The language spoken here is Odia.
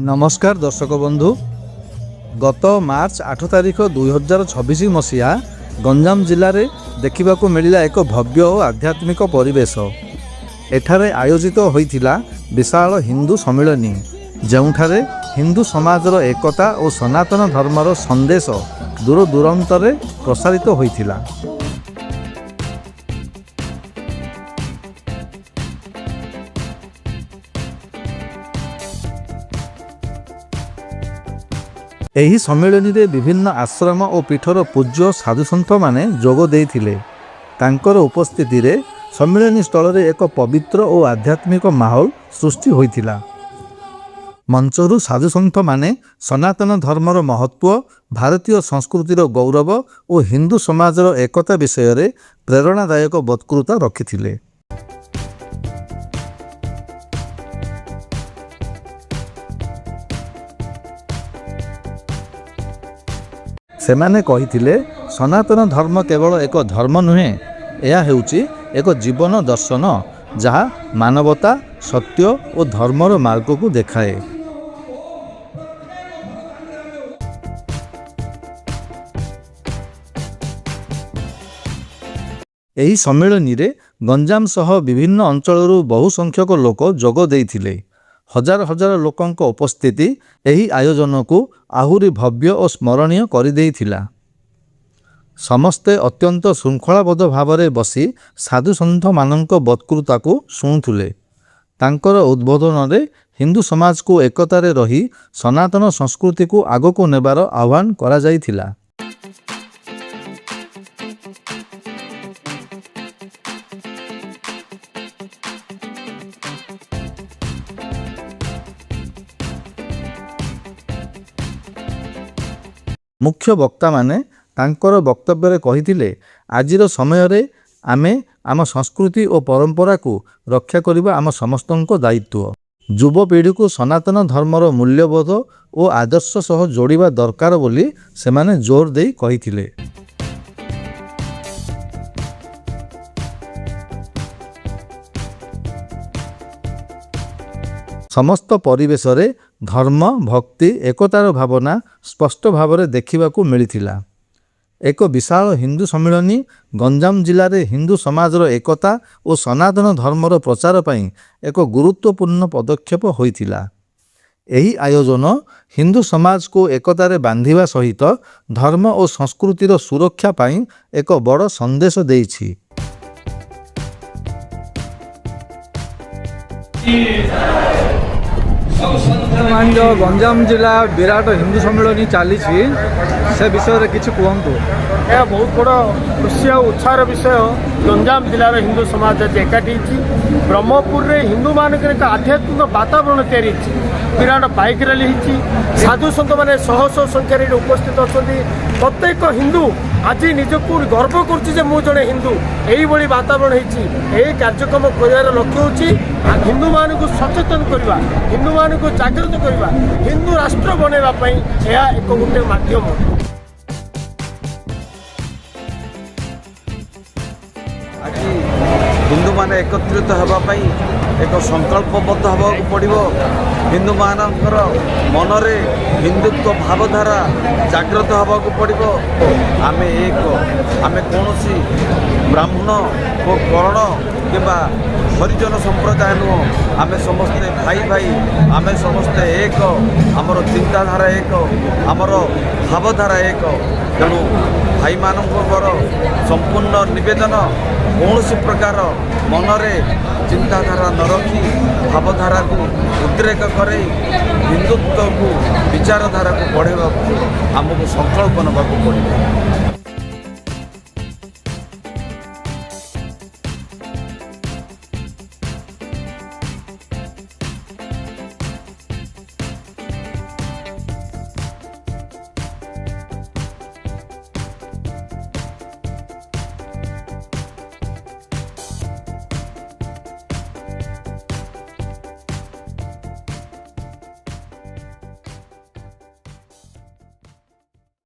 ନମସ୍କାର ଦର୍ଶକ ବନ୍ଧୁ। ଗତ ମାର୍ଚ୍ଚ 8 ତାରିଖ 2026 ମସିହା ଗଞ୍ଜାମ ଜିଲ୍ଲାରେ ଦେଖିବାକୁ ମିଳିଲା ଏକ ଭବ୍ୟ ଓ ଆଧ୍ୟାତ୍ମିକ ପରିବେଶ। ଏଠାରେ ଆୟୋଜିତ ହୋଇଥିଲା ବିଶାଳ ହିନ୍ଦୁ ସମ୍ମିଳନୀ, ଯେଉଁଠାରେ ହିନ୍ଦୁ ସମାଜର ଏକତା ଓ ସନାତନ ଧର୍ମର ସନ୍ଦେଶ ଦୂର ଦୂରାନ୍ତରେ ପ୍ରସାରିତ ହୋଇଥିଲା। ଏହି ସମ୍ମିଳନୀରେ ବିଭିନ୍ନ ଆଶ୍ରମ ଓ ପୀଠର ପୂଜ୍ୟ ସାଧୁସନ୍ଥମାନେ ଯୋଗ ଦେଇଥିଲେ। ତାଙ୍କର ଉପସ୍ଥିତିରେ ସମ୍ମିଳନୀ ସ୍ଥଳରେ ଏକ ପବିତ୍ର ଓ ଆଧ୍ୟାତ୍ମିକ ମାହୋଲ ସୃଷ୍ଟି ହୋଇଥିଲା। ମଞ୍ଚରୁ ସାଧୁସନ୍ଥମାନେ ସନାତନ ଧର୍ମର ମହତ୍ତ୍ୱ, ଭାରତୀୟ ସଂସ୍କୃତିର ଗୌରବ ଓ ହିନ୍ଦୁ ସମାଜର ଏକତା ବିଷୟରେ ପ୍ରେରଣାଦାୟକ ବକ୍ତୃତା ରଖିଥିଲେ। ସେମାନେ କହିଥିଲେ, ସନାତନ ଧର୍ମ କେବଳ ଏକ ଧର୍ମ ନୁହେଁ, ଏହା ହେଉଛି ଏକ ଜୀବନ ଦର୍ଶନ, ଯାହା ମାନବତା, ସତ୍ୟ ଓ ଧର୍ମର ମାର୍ଗକୁ ଦେଖାଏ। ଏହି ସମ୍ମିଳନୀରେ ଗଞ୍ଜାମ ସହ ବିଭିନ୍ନ ଅଞ୍ଚଳରୁ ବହୁ ସଂଖ୍ୟକ ଲୋକ ଯୋଗ ଦେଇଥିଲେ। ହଜାର ହଜାର ଲୋକଙ୍କ ଉପସ୍ଥିତି ଏହି ଆୟୋଜନକୁ ଆହୁରି ଭବ୍ୟ ଓ ସ୍ମରଣୀୟ କରିଦେଇଥିଲା। ସମସ୍ତେ ଅତ୍ୟନ୍ତ ଶୃଙ୍ଖଳାବଦ୍ଧ ଭାବରେ ବସି ସାଧୁସନ୍ଥମାନଙ୍କ ବକ୍ତୃତାକୁ ଶୁଣୁଥିଲେ। ତାଙ୍କର ଉଦ୍ବୋଧନରେ ହିନ୍ଦୁ ସମାଜକୁ ଏକତାରେ ରହି ସନାତନ ସଂସ୍କୃତିକୁ ଆଗକୁ ନେବାର ଆହ୍ୱାନ କରାଯାଇଥିଲା। ମୁଖ୍ୟ ବକ୍ତାମାନେ ତାଙ୍କର ବକ୍ତବ୍ୟରେ କହିଥିଲେ, ଆଜିର ସମୟରେ ଆମେ ଆମ ସଂସ୍କୃତି ଓ ପରମ୍ପରାକୁ ରକ୍ଷା କରିବା ଆମ ସମସ୍ତଙ୍କ ଦାୟିତ୍ୱ। ଯୁବପିଢ଼ିକୁ ସନାତନ ଧର୍ମର ମୂଲ୍ୟବୋଧ ଓ ଆଦର୍ଶ ସହ ଯୋଡ଼ିବା ଦରକାର ବୋଲି ସେମାନେ ଜୋର ଦେଇ କହିଥିଲେ। ସମସ୍ତ ପରିବେଶରେ ଧର୍ମ, ଭକ୍ତି, ଏକତାର ଭାବନା ସ୍ପଷ୍ଟ ଭାବରେ ଦେଖିବାକୁ ମିଳିଥିଲା। ଏକ ବିଶାଳ ହିନ୍ଦୁ ସମ୍ମିଳନୀ ଗଞ୍ଜାମ ଜିଲ୍ଲାରେ ହିନ୍ଦୁ ସମାଜର ଏକତା ଓ ସନାତନ ଧର୍ମର ପ୍ରଚାର ପାଇଁ ଏକ ଗୁରୁତ୍ୱପୂର୍ଣ୍ଣ ପଦକ୍ଷେପ ହୋଇଥିଲା। ଏହି ଆୟୋଜନ ହିନ୍ଦୁ ସମାଜକୁ ଏକତାରେ ବାନ୍ଧିବା ସହିତ ଧର୍ମ ଓ ସଂସ୍କୃତିର ସୁରକ୍ଷା ପାଇଁ ଏକ ବଡ଼ ସନ୍ଦେଶ ଦେଇଛି। ବର୍ତ୍ତମାନ ଯେଉଁ ଗଞ୍ଜାମ ଜିଲ୍ଲା ବିରାଟ ହିନ୍ଦୁ ସମ୍ମିଳନୀ ଚାଲିଛି, ସେ ବିଷୟରେ କିଛି କୁହନ୍ତୁ। ଏହା ବହୁତ ବଡ଼ ଖୁସି ଆଉ ଉତ୍ସାହର ବିଷୟ। ଗଞ୍ଜାମ ଜିଲ୍ଲାର ହିନ୍ଦୁ ସମାଜ ଆଜି ଏକାଠି ହେଇଛି। ବ୍ରହ୍ମପୁରରେ ହିନ୍ଦୁମାନଙ୍କର ଏକ ଆଧ୍ୟାତ୍ମିକ ବାତାବରଣ ତିଆରି ହେଇଛି। ବିରାଟ ବାଇକ୍ ରାଲି ହେଇଛି। ସାଧୁ ସନ୍ଥମାନେ ଶହ ଶହ ସଂଖ୍ୟାରେ ଏଠି ଉପସ୍ଥିତ ଅଛନ୍ତି। ପ୍ରତ୍ୟେକ ହିନ୍ଦୁ ଆଜି ନିଜକୁ ଗର୍ବ କରୁଛି ଯେ ମୁଁ ଜଣେ ହିନ୍ଦୁ। ଏଇଭଳି ବାତାବରଣ ହେଇଛି। ଏହି କାର୍ଯ୍ୟକ୍ରମ କରିବାର ଲକ୍ଷ୍ୟ ହେଉଛି ହିନ୍ଦୁମାନଙ୍କୁ ସଚେତନ କରିବା, ହିନ୍ଦୁମାନଙ୍କୁ ଜାଗୃତ କରିବା। ହିନ୍ଦୁ ରାଷ୍ଟ୍ର ବନେଇବା ପାଇଁ ଏହା ଏକ ଗୋଟେ ମାଧ୍ୟମ। ଆଜି ହିନ୍ଦୁମାନେ ଏକତ୍ରିତ ହେବା ପାଇଁ ଏକ ସଂକଳ୍ପବଦ୍ଧ ହେବାକୁ ପଡ଼ିବ। ହିନ୍ଦୁମାନଙ୍କର ମନରେ ହିନ୍ଦୁତ୍ୱ ଭାବଧାରା ଜାଗ୍ରତ ହେବାକୁ ପଡ଼ିବ। ଆମେ ଏକ, ଆମେ କୌଣସି ବ୍ରାହ୍ମଣ ଓ କରଣ କିମ୍ବା ହରିଜନ ସମ୍ପ୍ରଦାୟ ନୁହଁ। ଆମେ ସମସ୍ତେ ଭାଇ ଭାଇ, ଆମେ ସମସ୍ତେ ଏକ। ଆମର ଚିନ୍ତାଧାରା ଏକ, ଆମର ଭାବଧାରା ଏକ। ତେଣୁ ଭାଇମାନଙ୍କର ସମ୍ପୂର୍ଣ୍ଣ ନିବେଦନ, କୌଣସି ପ୍ରକାର ମନରେ ଚିନ୍ତାଧାରା ନ ରଖି ଭାବଧାରାକୁ ଉଦ୍ରେକ କରେଇ ହିନ୍ଦୁତ୍ୱକୁ, ବିଚାରଧାରାକୁ ବଢ଼ାଇବାକୁ ଆମକୁ ସଂକଳ୍ପ ନେବାକୁ ପଡ଼ିବ।